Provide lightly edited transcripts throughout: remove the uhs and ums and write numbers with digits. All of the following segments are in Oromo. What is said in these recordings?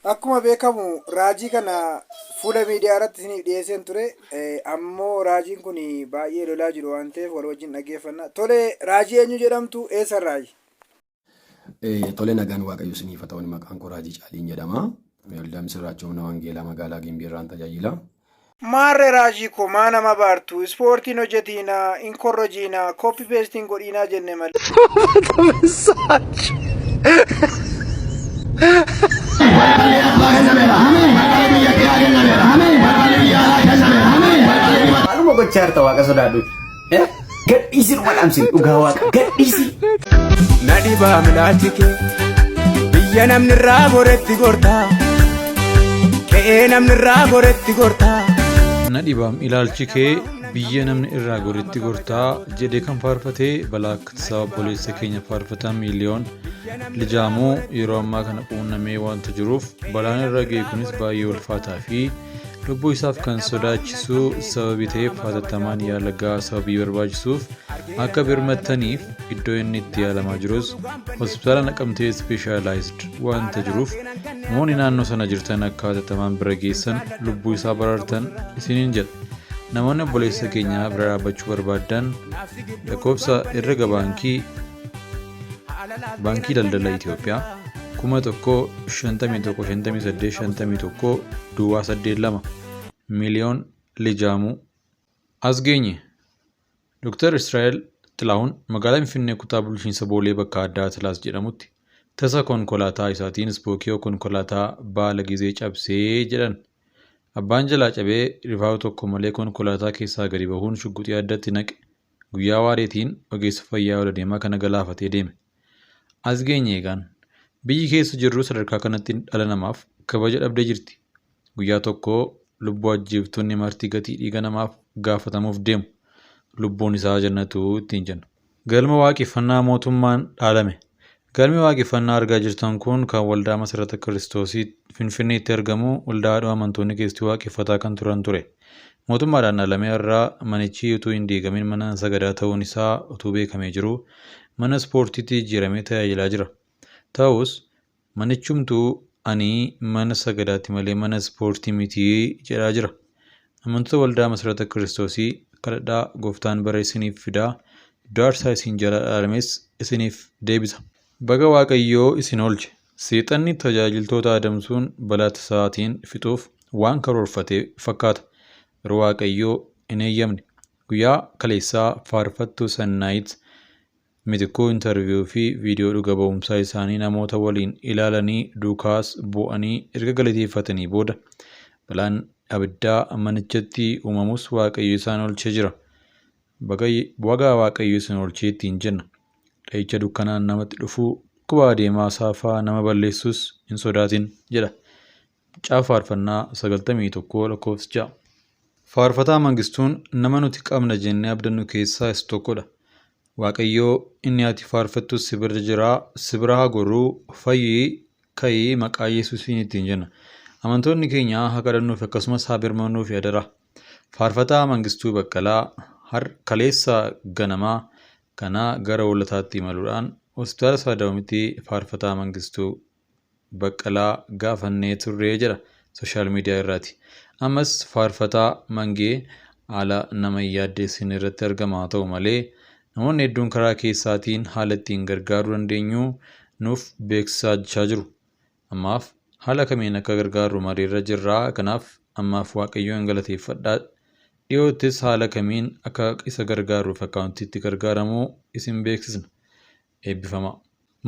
Akkuma beekamu raajii kana fuula miidiyaa irratti isiniif dhiyeesseen ture. Ammoo raajiin kun baay'ee lolaa jiru waan ta'eef wal wajjin dhaggeeffanna. Tole raajii eenyu jedhamtu eessa raaji? Tole nagaan Waaqayyo isiniif haa ta'u. Ani maqaan koo Raajii Caaliin jedhama. Waldaa Misirraachoo Humna Wangeelaa magaalaa Gimbii irraan tajaajila. Maarre raajii koo maa nama abaartu ispoortii hin hojetiinaa hin korrojiinaa copy paste hin godhiinaa jenne malee. Balballi abbaa kennameera. Balballi biyya kiyaa kennameera. Balballi biyya alaa kennameera. Balballi Maaluma gochaa jirta waaqa sodaadhuuti. Gadhiisi dhuma dhaamsin dhugaa waaqa gadhiisi. Na dhibaa milaachi kee biyya namni irraa goretti gortaa qe'ee namni irraa goretti gortaa. Na dhibaam ilaalchi kee biyya namni irraa goretti gortaa jedhee kan faarfate balaa akka tasaa obboleessa keenya faarfataa Miiliyoon Lijaamuu yeroo ammaa kana quunnamee waanta jiruuf balaan irra ga'e kunis baay'ee ulfaataa fi Lubbuu isaaf kan sodaachisu sababii ta'eef hatattamaan yaala gahaa sababii barbaachisuuf akka birmattaniif iddoo inni itti yaalamaa jirus hospitaala Naqamtee Ispeeshaalaayizd waanta jiruuf namoonni naannoo sana jirtan akka hatattamaan bira geessan lubbuu isaa baraartan isiniin jedha. Namoonni obboleessa keenya bira dhaabbachuu barbaaddan lakkoofsa herrega baankii Baankii Daldala Itoophiyaa 1000 51 58 51 duwwaa 8 2 Miliyoon Lijaamuu. As geenye. Dr. Israa'el Xilahuun magaalaa Finfinnee kutaa bulchiinsa Boolee bakka addaa Atilaas jedhamutti tasa konkolaataa isaatiin ispookiyoo konkolaataa baala gizee cabsee jedhan. Abbaan jalaa cabee rifaatu tokko malee konkolaataa keessaa gadi bahuun shugguxii addatti naqe Guyyaa waareetiin ogeessa fayyaa ol adeemaa kana galaafatee deeme. As geenye egaan. Biyyi keessa jirru sadarkaa kanatti dhala namaaf kabaja dhabdee jirti. Guyyaa tokko lubbuu ajjeeftonni marti gatii dhiiga namaaf gaafatamuuf deemu. Lubbuun isaa jannatu ittiin jenna. Galma waaqeffannaa mootummaan dhaalame. Galmi waaqeffannaa argaa jirtan kun kan Waldaa Masarata Kiristoosii Finfinneetti argamu waldaa haadhoo amantoonni keessatti waaqeffataa kan turan ture. Mootummaadhaan dhaalamee har'a manichi utuu hin diigamin mana sagadaa ta'uun isaa utuu beekamee jiruu mana ispoortiitti jijjiiramee tajaajilaa jira. Ta'us manichumtuu ani mana sagadaati malee mana ispoortii miti jedhaa jira. Amantoota Waldaa Masarata Kiristoosii kadhadhaa Gooftaan bara isiniif fidaa iddoo aarsaa isin jalaa dhaalames isiniif deebisa. Baga Waaqayyoo isin oolche. Seexanni tajaajiltoota adamsuun balaa tasaatiin fixuuf waan karoorfate fakkaata. Garuu Waaqayyoo hin eeyyamne. Guyyaa kaleessaa Faarfattuu Sannaayit Mitikkuu interview fi video dhuga ba'umsaa isaanii namoota waliin ilaalanii duukaas bu'anii erga galateeffatanii booda balaan abiddaa manichatti uumamus Waaqayyo isaan oolchee jira. Baga Waaqayyo isin oolchee ittiin jenna. Dha'icha dukkanaan namatti dhufu dhukkuba adeemaa saafaa nama balleessus hin sodaatin jedha. Macaafa Faarfannaa 91 lakkoofsa 6. Faarfataa Mangistuun nama nuti qabna jennee abdannu keessaa isa tokkodha. Waaqayyoo inni ati faarfattus si bira jira, si bira haa goru, fayyi, ka'i maqaa Yesuusiin ittiin jenna. Amantoonni keenya haa kadhannuufi akkasumas haa birmannuufi adaraa. Faarfataa Mangistuu Baqqalaa har kaleessa ganamaa kana gara Hoolataatti imaluudhaan Hospitaala Saadaawumitti Faarfataa Mangistuu Baqqalaa gaafannee turre jedha social media irraati. Ammas faarfataa Mangee haala nama hin yaaddeessine irratti argama haa ta'u malee namoonni hedduun karaa keessaatiin haala ittiin gargaaruu dandeenyu nuuf beeksisaa jiru. Ammaaf haala kamiin akka gargaarru mariirra jirra kanaaf ammaaf Waaqayyoon galateeffadhaa dhiyoottis haala kamiin akka isa gargaarruuf akkaawuntiitti gargaaramu isin beeksisna. Eebbifamaa.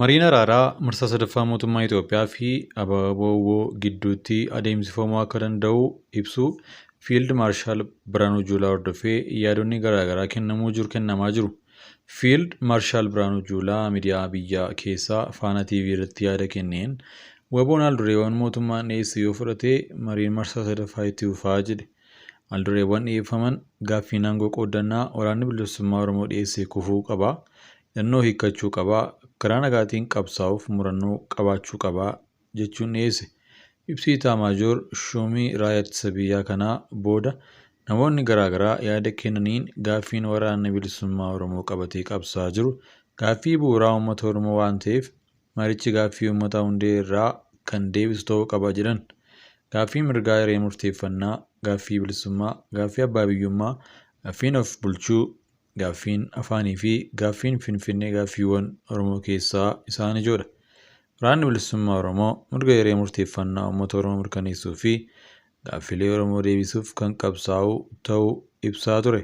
Mariin araaraa marsaa sadaffaa mootummaa Itoophiyaa fi Abo-wbo gidduutti adeemsifamuu akka danda'u ibsuu Fiild Maarshaal Birhaanuu Juulaa hordofee yaadonni garaagaraa kennamuu jiru kennamaa jiru. Fiild Maarshaal Birhaanuu Juulaa miidiyaa biyya keessaa Faanaa TV irratti yaada kenneen WBOn haaldureewwan mootummaan dhiyeesse yoo fudhate mariin marsaa sadaffaa itti fufaa jedhe. Haaldureewwan dhiyeeffaman gaaffiin aangoo qooddannaa Waraanni Bilisummaa Oromoo dhiyeesse kufuu qaba, hidhannoo hiikkachuu qaba, karaa nagaatiin qabsaa'uuf murannoo qabaachuu qaba jechuun dhiyeesse. Ibsi Itaamaajoor Shuumii Raayyaa Ittisa Biyyaa kanaa booda namoonni garaagaraa yaada kennaniin gaaffiin Waraanni Bilisummaa Oromoo qabatee qabsaa'aa jiru Gaaffii bu'uuraa uummata Oromoo waan ta'eef marichi gaaffii uummataa hundee irraa kan deebisu ta'uu qaba jedhan. Gaaffiin mirgaa hiree murteeffannaa, gaaffii bilisummaa, gaaffii abbaa biyyummaa, gaaffiin of bulchuu, gaaffiin afaanii fi gaaffiin Finfinnee gaaffiiwwan Oromoo keessaa isaan ijoodha. Waraanni Bilisummaa Oromoo mirga hiree murteeffannaa uummata Oromoo mirkaneessuu fi gaaffiilee Oromoo deebisuuf kan qabsaa'u ta'uu ibsaa ture.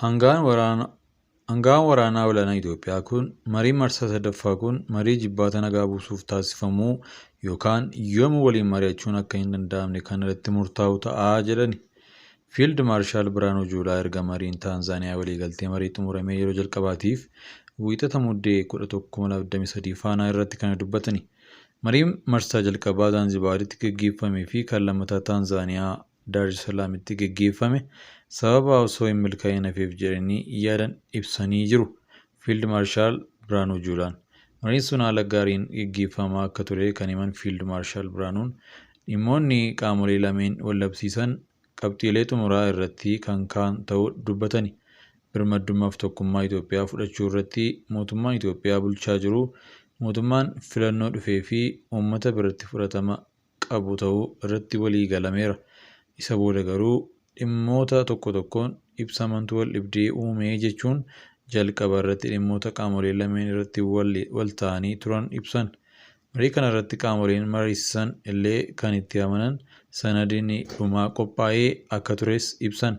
Aanga'aan waraanaa olaanaa Itoophiyaa kun mariin marsaa sadaffaa kun marii jibbaata nagaa buusuuf taasifamuu yookaan yoomuu waliin mari'achuun akka hin danda'amne kan irratti murtaa'u ta'a jedhani. Fiild Maarshaal Birhaanuu Juulaa erga mariin Taanzaaniyaa waliigaltee marii xumuramee yeroo jalqabaatiif Wiixata Muddee 11,2023 Faanaa irratti kana dubbatani. Mariin marsaa jalqabaa Zaanzibaaritti gaggeeffamee fi kan lammataa Taanzaaniyaa Daaressalaamitti gaggeeffame sababa osoo hin milkaa'in hafeef jedhanii yaadan ibsanii jiru Fiild Maarshaal Birhaanuu Juulaan. Mariin sun haala gaariin gaggeeffamaa akka ture kan himan Fiild Maarshaal Birhaanuun dhimmoonni qaamolee lameen waldhabsiisan qabxiilee xumuraa irratti kan ka'an ta'uu dubbatani. Birmaddummaaf tokkummaa Itoophiyaa fudhachuu irratti mootummaan Itoophiyaa bulchaa jiru mootummaan filannoo dhufee fi uummata biratti fudhatama qabu ta'uu irratti walii galameera. Isa booda garuu dhimmoota tokko tokkoon ibsamantu waldhibdee uume jechuun jalqaba irratti dhimmoota qaamoleen lameen irratti wal ta'anii turan ibsan. Marii kana irratti qaamoleen mariisisan illee kan itti amanan sanadni dhumaa qophaa'ee akka tures ibsan.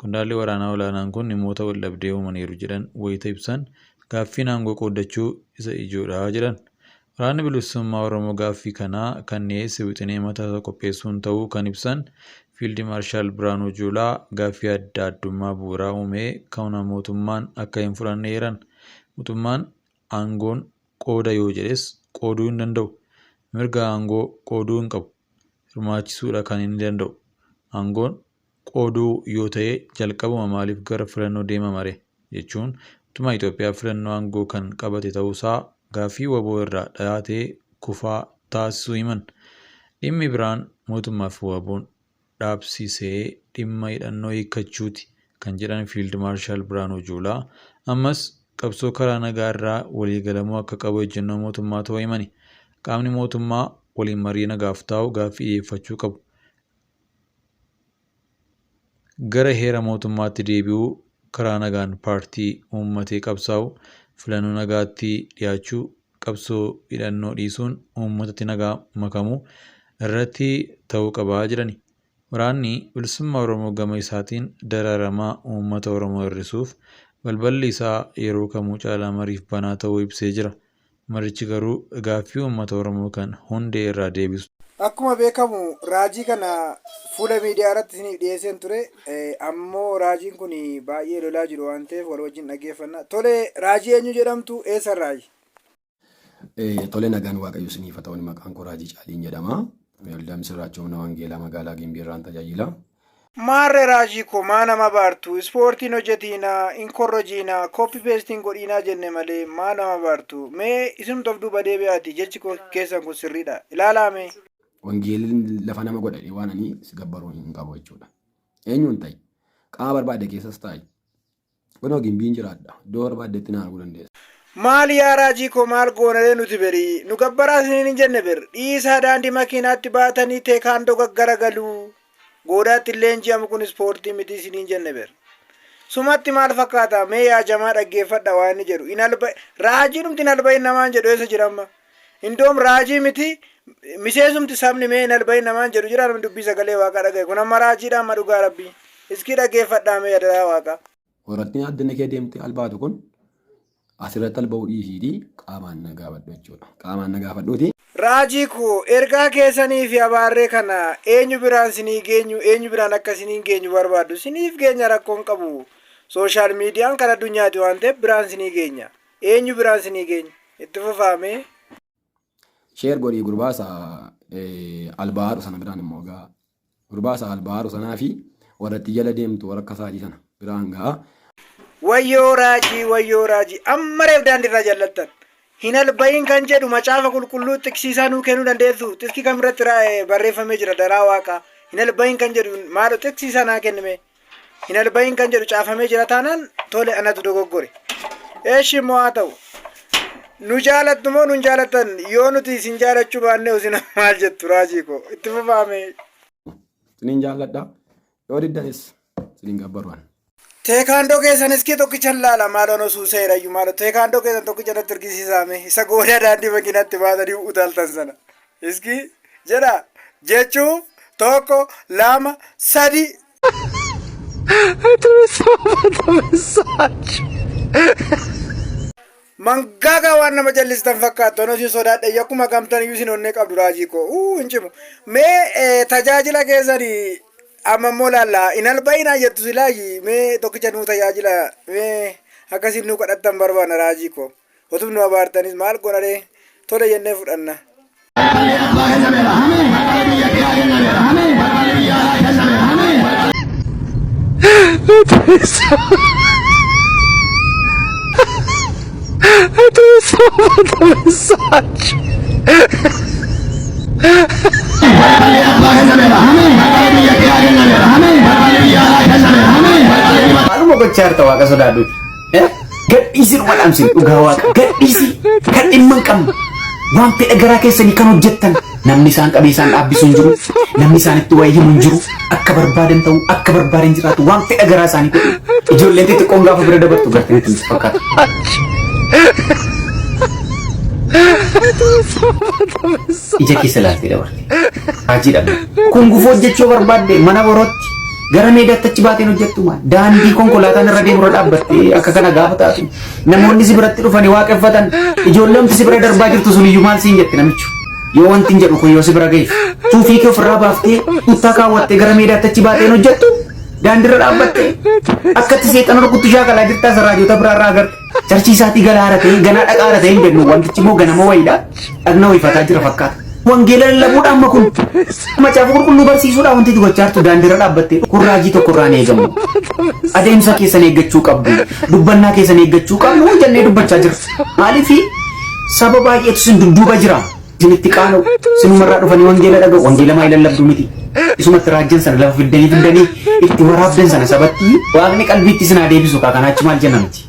Qondaalli waraanaa olaanaan kun dhimmoota waldhabdee uumaniiru jedhan wayita ibsan gaaffiin aangoo qooddachuu isa ijoodha jedhan. Waraanni Bilisummaa Oromoo gaaffii kana kan dhiyeesse wixinee mataasaa qopheessuun ta'uu kan ibsan Fiild Maarshaal Birhaanuu Juulaa gaaffii adda addummaa bu'uuraa uume kana mootummaan akka hin fudhanne eeran. Mootummaan aangoon qooda yoo jedhes qooduu hin danda'u. Mirga aangoo qooduu hin qabu. Hirmaachisuudha kan inni danda'u. Aangoon qooduu yoo ta'e jalqabuma maaliif gara filannoo deemamare jechuun mootummaa Itoophiyaa filannoo aangoo kan qabate ta'uusaa gaaffii wbo irraa dhiyaate kufaa taasisuu himan. Dhimmi biraan mootummaa fi WBOn dhaabsise dhimma hidhannoo hiikkachuuti kan jedhan Fiild Maarshaal Birhaanuu Juulaa ammas qabsoo karaa nagaa irraa waliigalamuu akka qabu ejjennoo mootummaa ta'uu himani. Qaamni mootummaa waliin marii nagaaf taa'u gaaffii dhiyeeffachuu qabu. Gara heera mootummaatti deebi'uu, karaa nagaan paartii uummatee qabsaa'uu, filannoo nagaatti dhiyaachuu, qabsoo hidhannoo dhiisuun uummatatti nagaa makamuu irratti ta'uu qaba jedhani. Waraanni Bilisummaa Oromoo gama isaatiin dararama uummata Oromoo hir'isuuf balballi isaa yeroo kamuu caalaa mariif banaa ta'uu ibsee jira. Marichi garuu gaaffii uummata Oromoo kan hundee irraa deebisu. Akkuma beekamu raajii kana fuula miidiyaa irratti isiniif dhiyeesseen ture. Ammoo raajiin kun baay'ee lolaa jiru waan ta'eef wal wajjin dhaggeeffanna. Tole raajii eenyu jedhamtu eessa raaji? Tole nagaan Waaqayyo isiniif haa ta'u. Ani maqaan koo Raajii Caaliin jedhama. Waldaa Misirraachoo Humna Wangeelaa magaalaa Gimbii irraan tajaajila. Maarre raajii koo maa nama abaartu ispoortii hin hojetiinaa hin korrojiinaa copy paste hin godhiinaa jenne malee maa nama abaartu mee isinumti of duuba deebi'aati jechi keessan kun sirriidha ilaalaa mee. Wangeelli lafa nama godha jedhee waan ani si gabbaruu hin qabu jechuudha. Eenyuun ta'i? Qaama barbaadde keessas taa'i. Kunoo gimbiin jiraadha. Iddoo barbaaddetti na arguu dandeessa. Maal yaa raajii koo maal goonaree nuti berii nu gabbaraa isiniin hin jenne ber dhiisaa daandii makiinaatti baatanii teekaandoo gaggaragaluu goodaatti hin leenji'amu kun ispoortii miti isiniin jenne ber sumatti maal fakkaata mee yaa jamaa dhaggeeffadha waan inni jedhu hin alba raajiidhumti hin albahin namaan jedhu eessa jira amma indoom raajii miti miseensumti sabni mee hin albahin namaan jedhu jira namni dubbii sagalee waaqaa dhagaye kun amma raajiidha amma dhugaa rabbii iskii dhaggeeffadhaa mee adaraa waaqaa. Horattiin addana kee deemtee albaatu kun Asirratti alba'uu dhiisiitii qaamaan na gaafadhu jechuudha. Qaamaan na gaafadhuuti. Raajii koo ergaa keessanii fi abaarree kana eenyu biraan sinii geenyu eenyu biraan akka siniin geenyu barbaaddu siniif geenya rakkoon qabu sooshaal miidiyaan kan addunyaati waan ta'eef biraan sinii geenya eenyu biraan sinii geenya itti fufaamee. Share godhii gurbaa isa alba'aaru sana biraan immoo ga'a. Gurbaa isa alba'aaru sanaa fi warra itti jala deemtu warra akka isaatii sana biraan ga'a. Wayyoo raajii wayyoo raajii amma reef daandiirraa jallattan hin alba'iin kan jedhu macaafa qulqulluu xiqsiisaa nuu kennuu dandeessu xiqsii kamirratti barreeffamee jira daraa waaqaa hin alba'iin kan jedhu maaloo xiqsiisaa naa kennime hin alba'iin kan jedhu caafamee jira taanaan tole anatu dogoggore eeshi immoo haa ta'u nu jaalattu moo nun jaalattan yoo nuti isin jaalachuu baannee isin maal jettu raajii koo itti fufaame. Isinin jaalladha. Yoo diddanis isinin gabbaru an. Teekaandoo keessan iskii tokkicha laala maaloo no suuseerayyu maaloo teekaandoo keessan tokkicha natti argisiisaame isa goodaa daandii makiinatti baatanii utaaltan sana iskii jedha jechuuf tokko lama sadi. Mangaagaa waan nama jallistan fakkaattu anoo isin sodaadhe akkuma gamtan iyyuu isin onnee qabdu raajii koo uu hin cimu mee tajaajila keessanii amma immoo laalla hin alba'inaa jettu silaayi mee tokkicha nuu tajaajila mee akkasiin nuu kadhattan barbaanna raajii koo otuma nu abaartanis maal goona ree tole jennee fudhanna. Balballi abbaa kennameera. Balballi biyya kiyaa kennameera. Balballi biyya alaa kennameera. Balballi abbaa kennameera. Balballi biyya kiyaa kennameera. Balballi biyya alaa kennameera. Balballi Maaluma gochaa jirta waaqa sodaadhuuti. Gadhiisi dhuma dhaamsin dhugaa waaqa gadhiisi kan dhimma hin qabne waan fedha garaa keessanii kan hojjettan namni isaan qabee isaan dhaabbisu hin jiru namni isaanitti waa'ee himu hin jiru akka barbaadan ta'u akka barbaadan jiraatu waan fedha garaa isaanii godhu ijoolleen xixiqqoon gaafa bira dabartu gartee itti fakkaata. Ija keessa ilaaltee dabarte. Raajii dhabde. Kun gufuu hojjechuu barbaadde mana borootti gara meedaatti achi baateen hojjettu maal? Daandii konkolaataan irra deemu irra dhaabbattee akka kana gaafa taatu namoonni si biratti dhufanii waaqeffatan ijoolleen si bira darbaa jirtu sun iyyuu maal siin jette namichu? Yoo wanti hin jedhu kun yoo si bira ga'e suufii kee ofirraa baaftee kuttaa kaawwattee gara meedaatti achi baateen hojjettu daandiirra dhaabbattee akkatti seexana rukuttu shaakalaa jirtaa isa raajota biraarraa agarte. Charchii isaatii galaara ta'ee ganaa dhaqaara ta'ee hin beeknu wantichi immoo ganama wayiidha dhagna wayifataa jira fakkaata. Wangeela lallabuudha amma kun macaafa qulqulluu barsiisuudha wanti itti gochaa jirtu daandiirra dhaabbattee kun raajii tokko irraa hin eegamu. Adeemsa keessan eeggachuu qabdu dubbannaa keessan eeggachuu qabnu jennee dubbachaa jirra. Maaliif saba baay'eetu isin dudduuba jira. Isinitti qaana'u sinumarraa dhufanii wangeela dhaga'u wangeela maa lallabdu miti. Isumatti raajjan sana lafa fiddanii fiddanii itti waraabdan sana sabatti waaqni qalbiitti isin haa deebisu kaa kanaachi maal jenna miti.